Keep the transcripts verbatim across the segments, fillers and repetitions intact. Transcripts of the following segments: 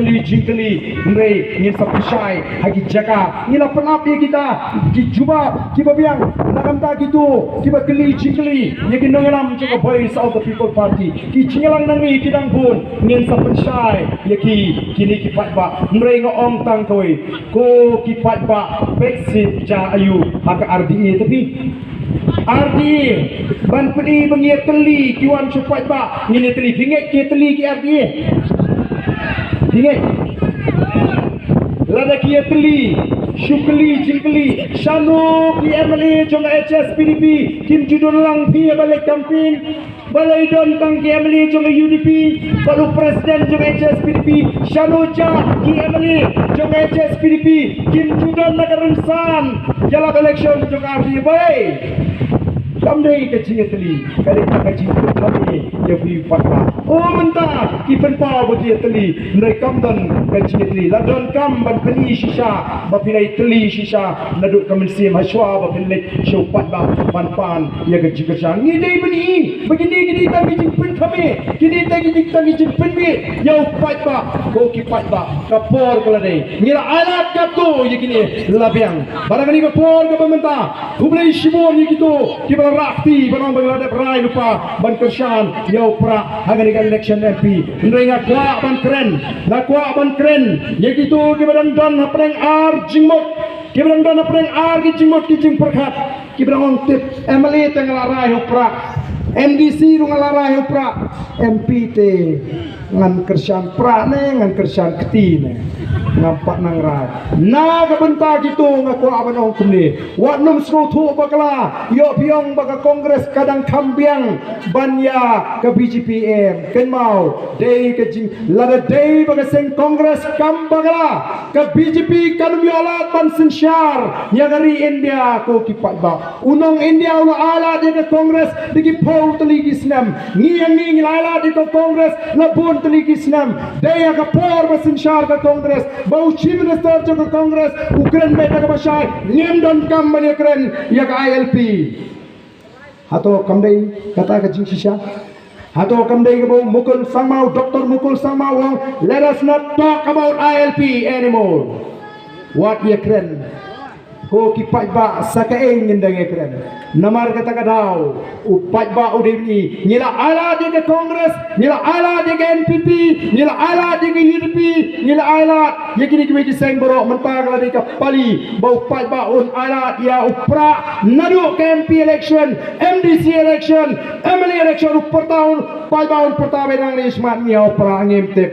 Kylli jingkylli, hynrei ngin sa pynshai ha ki jaka. Ngi la pynap ïa kita ki jubab kiba biang na ka bynta kito kiba kylli jingkylli ïa ki nongïalam jong ka Voice of the People Party. Ki jingïalang na ngi ki dang bun, ngin sa pynshai ïa ki, kine ki paidbah. Hynrei nga ong tang kawei, ko ki paidbah, Brexit ja aïu ha ka R D A te phi. R D A, ban pyni ba ngi ïa tylli ki wan sha paidbah, ngin ïa tylli, phi ngeit ki ïa tylli ki R D A? Phi ngeit? Lada ki ïa tylli, shu kylli jingkylli, shano ki M L A jong H S P D P kim ju don lang phi ïa ba leit campaign? Balei don tang ki M L A jong ka U D P, bad u president jong H S P D P, shano ja ki M L A jong H S P D P kim ju don na ka rynsan ïalap election jong ka R D A? Balei? Kam dei ka jingïatylli, ka dei tang ka jingpynthame ïa phi paidbah. O mynta ki pynpaw ba ki ïatylli, hynrei kam don ka jingïatylli. La donkam ban pyni shisha ba phin ïatylli shisha naduh ka mynsiem, ha shuwa ba phin leit sha u paidbah ban pan ïa ka jingkyrshan. Ngi dei ban i ba kine ki dei tang ki jingpynthame, kine tang ki dei tang ki jingpynbeit ïa u paidbah. Ko ki paidbah, ka por ka la dei. Ngi la ailad katto ïa kine la biang. Bad ha kane ka por kaba mynta, khublei shibun ïa kito kiba la rah kti ban ong ba ngi la dep rai lypa ban kyrshan ïa u Prah ha kane ka election M P. Hynrei nga kwah ban kren, nga kwah ban kren ïa kito kiba dang don hapdeng ar jingmut, kiba dang don hapdeng ar ki jingmut ki jingpyrkhat. Kiba dang ong tip M L A te nga la rai ha u Prah, M D C ruh nga la rai ha u Prah, M P te ngan kyrshan Prah ne ngan kyrshan kti ne, ngam pat nang rai. Na ka bynta kito nga kwah ban ong kumne, wat nym sngewthuh bakla, ïoh phi ong ba ka Congress ka dang kham biang ban ïa ka B J P, em, kynmaw, dei ka jing, lada dei ba ka seng Congress kam bakla, ka B J P kan ym ïoh lad ban synshar ïa ka ri India, ko ki paidbah. U nong India u la ailad ïa ka Congress da ki phew tylli ki snem. Ngi, ïa ngi, ngi la ailad ïa ka Congress la bun tylli ki snem. Dei ha ka por ba synshar ka Congress, ba u Chief Minister jong ka Congress u kren beit da kaba shai, ngim donkam ban ïakren ïa ka I L P. Hato kam dei kata ka jingshisha? Hato kam dei kaba u Mukul Sangma, u Doctor Mukul Sangma u ong, "Let us not talk about I L P anymore." Wat ïakren. Ko ki paidbah, sa kaei ngin dang ïakren? Namar kata ka daw u paidbah u dei bynñi. Ngi la ailad ïa ka Congress, ngi la ailad ïa ka N P P, ngi la ailad ïa ka U D P, ngi la ailad ïa kine kiwei ki seng baroh. Mynta ka la dei ka pali ba u paidbah un ailad ïa u Prah. Naduh ka M P election, M D C election, M L A election, u pyrta, u paidbah un pyrta ba dang ri smat ïa u Prah, ngim tip.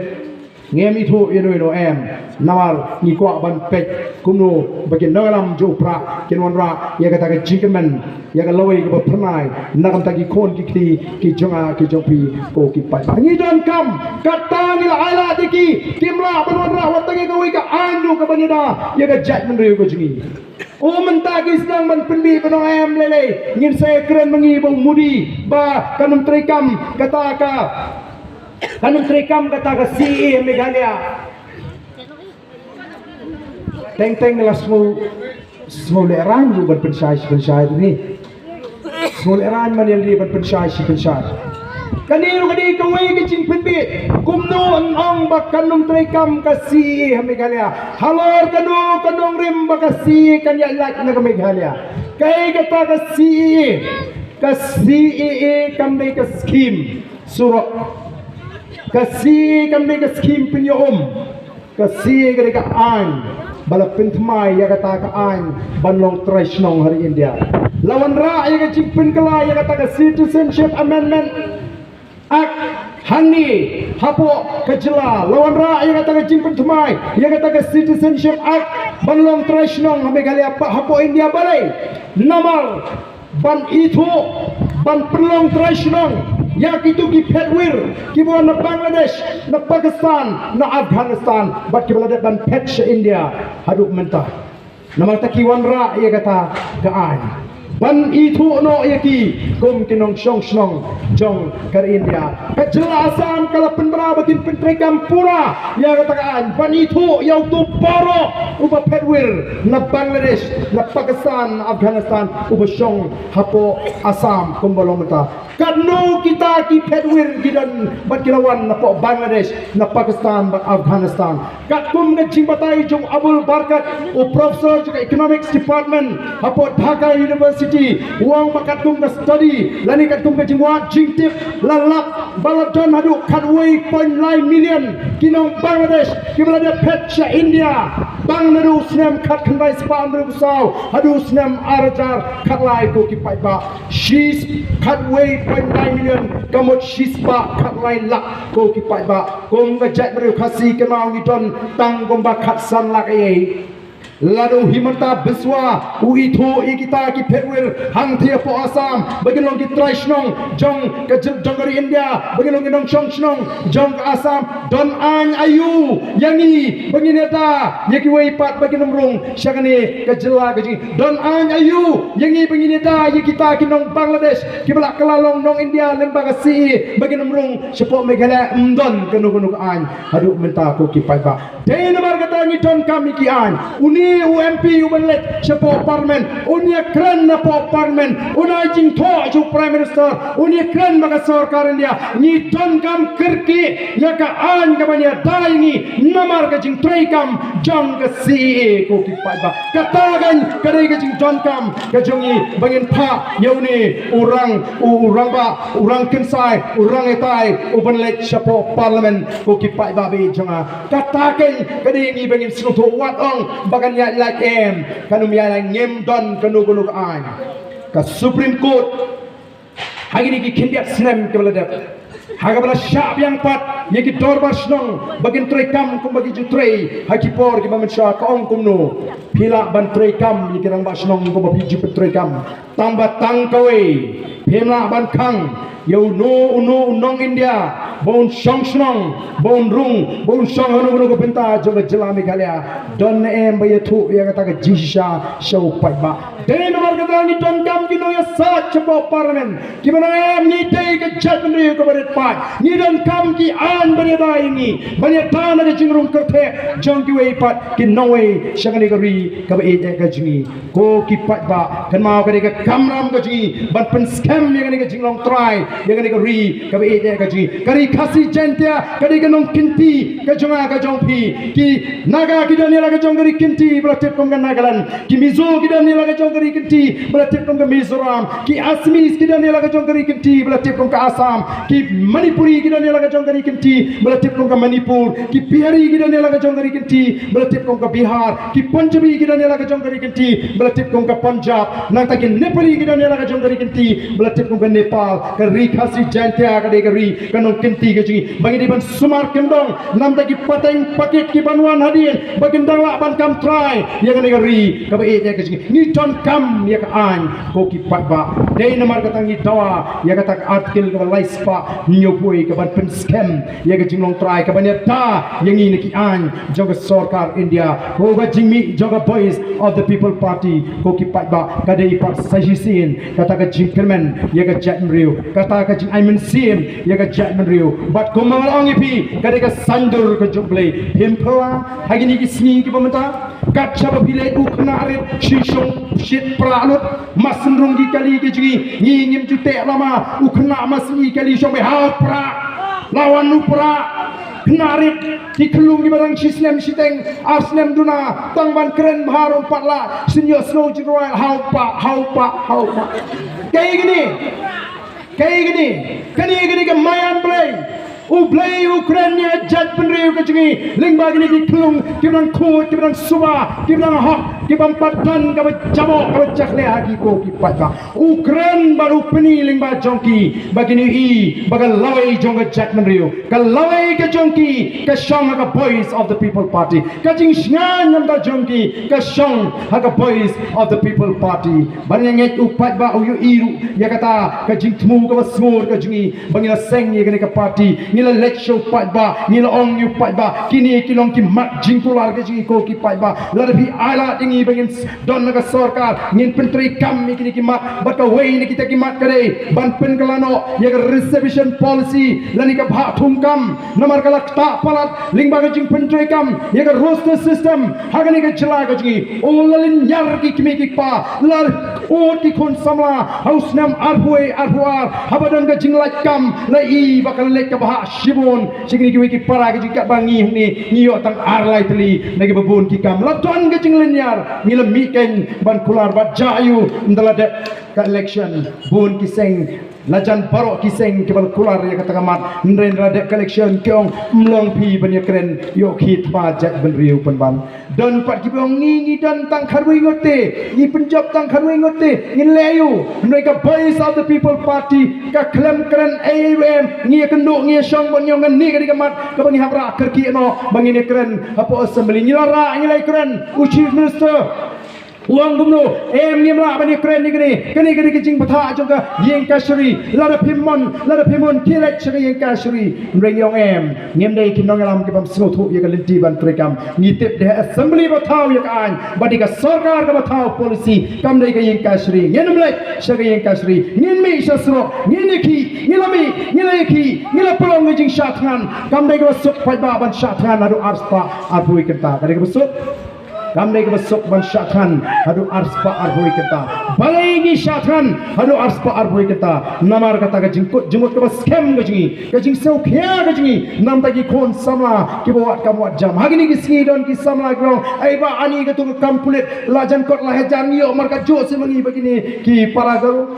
Ngim ithuh ïano ïano, em. Namar ngi kwah ban peit kumno ba ki nongïalam jong u Prah kin wanrah ïa kata ka jingkyrmen ïa ka lawei kaba phyrnai na ka bynta ki khun ki kti ki jong nga ki jong phi, ko ki paidbah. Ngi donkam, kata ngi la ailad ïa ki, kim lah ban wanrah wat tang ïa kawei ka aiñ ruh kaban ïada ïa ka jaitbynriew ka jong ngi. O mynta ki sdang ban pynbeit ban ong, em, lei lei ngin sa ïakren ma ngi ba u Modi ba kan ym treikam kata ka, kan ym treikam kata ka C A A ha Meghalaya. Teng teng la sngew, sngew lehraiñ ruh ban pynshai shi pynshai te ni. Sngew lehraiñ man ïa lade ban pynshai shi pynshai. Kane ruh ka dei kawei ka jingpynbeit. Kumno yn ong ba kan ym treikam ka C A A ha Meghalaya, halor kano ka nongrim ba ka C A A kan ïaid lait na ka Meghalaya? Kaei kata ka C A A? Ka C A A kam dei ka skhim surok. Ka C A A kam dei ka skhim pynïoh um. Ka C A A ka dei ka aiñ ba la pynthymmai ïa kata ka aiñ ban long trai shnong ha ri India. La wanrah ïa ka jingpynkylla ïa kata ka Citizenship Amendment Act hangne hapoh ka jylla. La wanrah ïa kata ka jingpynthymmai ïa kata ka Citizenship Act ban long trai shnong ha Meghalaya, ba hapoh India. Balei? Namar ban ithuh, ban pynlong trai shnong ïa kito ki phetwir kiba wan na Bangladesh, na Pakistan, na Afghanistan, bad kiba la dep ban phet sha India haduh mynta. Namar kata ki wanrah ïa kata ka aiñ. ban ithuh noh ïa ki kum ki nongshong shnong jong ka ri India. Ka jylla Assam ka la pynbna ba kin pyntreikam pura ïa kata ka aiñ ban ithuh ïa uto baroh uba phet wir na Bangladesh, na Pakistan, Afghanistan, uba shong hapoh Assam kumba long mynta. Katno kita ki phet wir ki don bad ki la wan napoh Bangladesh, na Pakistan bad Afghanistan. Katkum ka jingbatai jong Abul Barkat, u professor jong ka Economics Department hapoh Dhaka University, u ong ba katkum ka study lane katkum ka jingwad jingtip, la lap ba la don haduh khatwei point lai million ki nong Bangladesh kiba la dep phet sha India, bang naduh u snem khatkhyndai spah hynriewphew saw haduh u snem ar hajar khatlai, ko ki paidbah. Shi, khatwei point lai million ka mut shispah khatlai lak, ko ki paidbah. Kum ka jaitbynriew Khasi kynmaw ngi don tang kumba khatsan lak eiei. Lada u Himanta Biswa u ithuh ïa kita ki phet wir hangthie hapoh Assam ba kin long ki trai shnong jong ka jyl-, jong ka ri India, ba kin long ki nongshong shnong jong ka Assam, don aiñ aïu ïa ngi ba ngin ïada ïa kiwei pat ba kin ym rung sha kane ka jylla ka jong ngi? Don aiñ aïu ïa ngi ba ngin ïada ïa kita ki nong Bangladesh kiba la kylla long nong India lyngba ka C A A ba kin ym rung shapoh Meghalaya? Ym don kano kano ka aiñ haduh mynta, ko ki paidbah. Dei namar kata ngi donkam ïa ki aiñ. Une u M P u ban leit shapoh Parliament, un ïakren napoh Parliament, un ai jingthoh sha u Prime Minister, un ïakren bad ka sorkar India. Ngi donkam kyrkieh ïa ka aiñ kaban ïada ïa ngi namar ka jingtreikam jong ka C A A, ko ki paidbah. Kata kan ka dei ka jingdonkam ka jong ngi ba ngin phah ïa une u rang, u, u rangbah, u rangkynsai, u rangitai u ban leit shapoh Parliament, ko ki paidbah ba ïeit jong nga. Kata kan ka dei ngi ba ngin sngewthuh. Wat ong ba kan ïaid lait em, kan ym ïaid lait, ngim don kano kano ka aiñ. Ka Supreme Court ha kine ki khyndiat snem kiba la dep, ha kaba la shah biang pat ïa ki dorbar shnong ba kin treikam kumba ki ju trei ha ki por kiba mynshuwa, ka ong kumno: Phi lah ban treikam ïa ki rangbah shnong kumba phi ju pyntreikam, tangba tang kawei, phim lah ban khang ïa uno uno u nong India ba un shong shnong, ba un rung, ba un shong ha kano kano ka bynta jong ka jylla Meghalaya. Don ne em ba ïathuh ïa kata ka jingshisha sha u paidbah? Dei namar kata ngi donkam ki nongïasaid shapoh Parliament kiba ong em, ngi dei ka jaitbynriew kaba rit paid. Ngi donkam ki aiñ ban ïada ïa ngi, ban ïada na ka jingrung kyrtheh jong kiwei pat ki nongwei sha kane ka ri kaba ïeit eh ka jong ngi. Ko ki paidbah, kynmaw ka dei ka kamram ka jong ngi ban pynskhem ïa kane ka jinglong trai ïa kane ka ri kaba ïeit eh ka jong ngi. Ka ri Khasi Jaintia ka dei ka nongkynti ka jong nga ka jong phi. Ki Naga ki don ïa la ka jong ka ri kynti ba la tip kum ka Nagaland. Ki Mizo ki don ïa la ka jong ka ri kynti ba la tip kum ka Mizoram. Ki Assamese ki don ïa la ka jong ka ri kynti ba la tip kum ka Assam. Ki Manipuri ki don ïa la ka jong ka ri kynti ba la tip kum ka Manipur. Ki Bihari ki don ïa la ka jong ka ri kynti ba la tip kum ka Bihar. Ki Punjabi ki don ïa la ka jong ka ri kynti ba la tip kum ka Punjab. Nangta ki Nepali ki don ïa la ka jong ka ri kynti ba la tip kum ka Nepal. Ka ri Khasi Jaintia ka dei ka ri ka nongkynti ka jong ngi ba ngi dei ban sumar kyndong. Namta ki pateng pakit ki ban wan hadien ba kin dang lah ban kam trai ïa kane ka ri kaba ïeit eh ka jong ngi. Ngi donkam ïa ka aiñ, ko ki paidbah. Dei namar kata ngi dawa ïa kata ka Article kaba lai spah hynñiewphew kaban pynskhem ïa ka jinglong trai, kaban ïada ïa ngi na ki aiñ jong ka sorkar India. Ko ka jingmih jong ka Voice of the People Party, ko ki paidbah, ka dei pat sa shisien kata ka jingkyrmen ïa ka jaitbynriew, kata ka jingai mynsiem ïa ka jaitbynriew. Bad kumba nga la ong ïa phi, ka dei ka saiñdur ka jong U Blei. Phim phylla ha kine ki sngi kiba mynta? Kat shaba phi leit u khynnah rit shi shong shit prah lut, masynrung ki kali ki jong ngi, ngi ngim ju teh lama, u khynnah masynrung ki kali shong beit ha u prah. La wan u prah. Khynnah rit, ki khyllung kiba dang shi snem shiteng, ar snem duna, tang ban kren bha ruh ym pat lah, shu ïohsngew jingrwai ha u pah, ha u pah, ha u pah. Kaei kane? Kaei kane? Kane, kane ka maïan Blei. U Blei u kren ïa ka jaitbynriew ka jong ngi lyngba kine ki khyllung kiba dang khuid, kiba dang suba, kiba dang hok, kiba ym pat don kaba jaboh, kaba jakhlia ha ki, ko ki paidbah. U kren bad u pyni lyngba jong ki ba kin ïohi ba ka lawei jong ka jaitbynriew, ka lawei ka jong ki, ka shong ha ka Voice of the People Party. Ka jingshngaiñ namar ka jong ki ka shong ha ka Voice of the People Party. Bad nga ngeit u paidbah u ïohi ruh ïa kata ka jingthmu kaba sngur ka jong ngi ba ngi la seng ïa kane ka party, ngi la leit sha u paidbah, ngi la ong ïa u paidbah, kine ki long ki mat jingkular ka jong ngi, ko ki paidbah. Lada phi ailad ïa ngi ba ngin don na ka sorkar, ngin pyntreikam ïa kine ki mat, bad kawei na kita ki mat ka dei ban pynkylla noh ïa ka reservation policy lane ka bhah thungkam. Namar ka la ktah palat lyngba ka jingpyntreikam ïa ka roster system ha kane ka jylla ka jong ngi. O la lynñiar ki kmie ki kpa, la ud ki khun samla ha u snem arphew wei arphew ar, haba don ka jinglait kam, la i ba ka la leit ka bhah shibun sha kine kiwei ki para, ka jingkatba ngi hangne ngi ïoh tang ar lai tylli na kiba bun ki kam. La don ka jinglynñiar, ngi la mih keiñ ban kular bad jia aïu ynda la dep ka election. Bun ki seng, la jan baroh ki seng kiba la kular ïa kata ka mat, hynrei ynda la dep ka election ki ong, ym long phi ban ïakren, ïoh khie thma jaitbynriew pynban. Don pat kiba ong, ngi, ngi don tang khatwei ngut te, ngi pynjop tang khatwei ngut te, ngin leh aïu? Hynrei ka Voice of the People Party ka khlem kren ei ei ruh em. Ngi ïakynduh, ngi ïashong bad ngi ong, kane ka dei ka mat kaba ngi hap rah kyrkieh noh ba ngin ïakren hapoh Assembly. Ngi la rah, ngi la ïakren, u Chief Minister u ong kumno, em, ngim lah ban ïakren ïa kane, kane ka dei ka jingbthah jong ka ïing kashari. Lada phim mon, lada phim mon, khie leit sha ka ïing kashari. Hynrei ngi ong em, ngim dei ki nongïalam ki bym sngewthuh ïa ka lynti ban treikam. Ngi tip dei Assembly ba thaw ïa ka aiñ, bad dei ka sorkar kaba thaw policy, kam dei ka ïing kashari. Ngin ym leit sha ka ïing kashari, ngin mih sha surok, ngin ïakhih, ngi la mih, ngi la ïakhih, ngi la pynlong ka jingshah thngan. Kam dei kaba suk paidbah ban shah thngan haduh arspah arphew kynta. Ka dei kaba suk? Kam dei kaba suk ban shah thngan haduh arspah arphew kynta. Balei ngi shah thngan haduh arspah arphew kynta? Namar kata ka jingkut jingmut kaba skhem ka jong ngi, ka jingsngewkhia ka jong ngi, namar ki khun samla kiba wad kam wad jam. Ha kine ki sngi don ki samla kiba ong, ai ba ani, kato ka kam pulit la jan kot la hajar, ngi ïoh markatjuh seh ma ngi bad kine ki para Garo.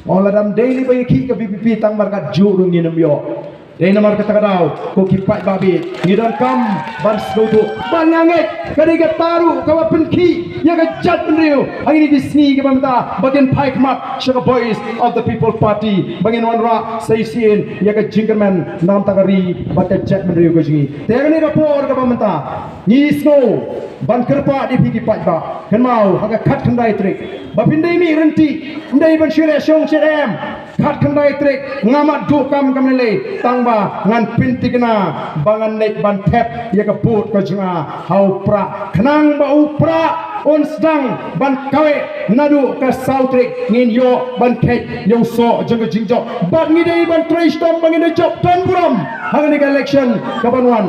Ong, lada ym dei lei ba ïakhih ka VPP, tang markatjuh ruh ngin ym ïoh. Dei namar kata ka daw, ko ki paidbah, ngi donkam ban sngewthuh ba nga ngeit ka dei kata ruh kaba pynkhih ïa ka jaitbynriew ha kine ki sngi kiba mynta, ba kin phai khmat sha ka Voice of the People Party, ba ngin wanrah sa shisien ïa ka jingkyrmen na ka bynta ka ri bad ka jaitbynriew ka jong ngi. Te ha kane ka por kaba mynta, ngi sngew ban kyrpad ïa phi ki paidbah, kynmaw ha ka khatkhyndai tarik, ba phin dei mih ryntih, ym dei ban shu leh shong shet em. Khatkhyndai tarik nga mad duh kam kam lei lei, tang ba ngan pynthikna ba ngan leit ban thep ïa ka vote ka jong nga ha u Prah, khnang ba u Prah un sdang ban kaweh naduh ka saw tarik, ngin ïoh ban kheit ïa u soh jong ka jingjop. Bad ngi dei ban trei shitom ba ngin da jop don burom ha kane ka election kaban wan.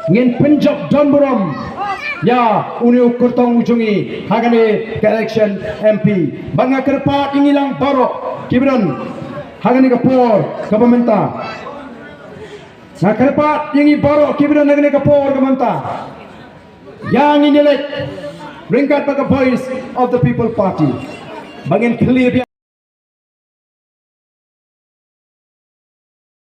Ngin pynjop don burom ïa une u kyrtong u jong ngi ha kane ka election MP. Bad nga kyrpad ïa ngi lang baroh kiba don ha kane ka por kaba mynta. Nga kyrpad ïa ngi baroh kiba don ha kane ka por kaba mynta, ïa ngin ïaleit ryngkat bad ka Voice of the People Party, ba ngin khlieh biang